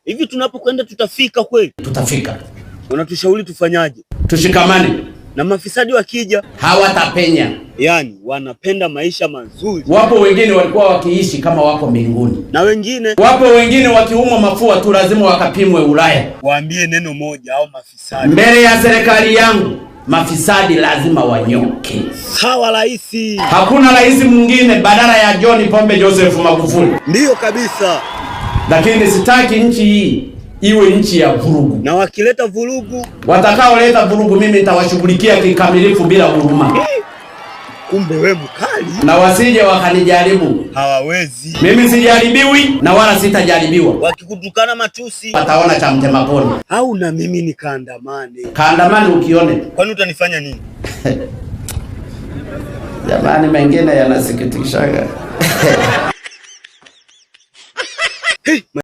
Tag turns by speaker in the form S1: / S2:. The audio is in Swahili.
S1: Hivi tunapokwenda tutafika kweli?
S2: Tutafika.
S1: Unatushauri tufanyaje?
S2: Tushikamane.
S1: Na mafisadi wakija?
S2: Hawatapenya.
S1: Yaani wanapenda maisha mazuri.
S2: Wapo wengine walikuwa wakiishi kama wako mbinguni,
S1: na wengine
S2: wapo wengine wakiumwa mafua tu lazima wakapimwe Ulaya.
S1: Waambie neno moja au mafisadi.
S2: Mbele ya serikali yangu mafisadi lazima wanyoke.
S1: Sawa raisi.
S2: Hakuna rais mwingine badala ya John Pombe Joseph Magufuli.
S1: Ndiyo kabisa.
S2: Lakini sitaki nchi hii iwe nchi ya vurugu.
S1: Na wakileta vurugu,
S2: watakaoleta vurugu mimi nitawashughulikia kikamilifu bila huruma.
S1: Kumbe we mkali.
S2: Na wasije wakanijaribu.
S1: Hawawezi.
S2: Mimi sijaribiwi na wala sitajaribiwa.
S1: Wakikutukana matusi
S2: wataona cha mtema poni.
S1: Au na mimi nikaandamane.
S2: Kaandamane ukione.
S1: Kwani utanifanya nini?
S2: Jamani, mengine yanasikitishaga.
S1: Hey,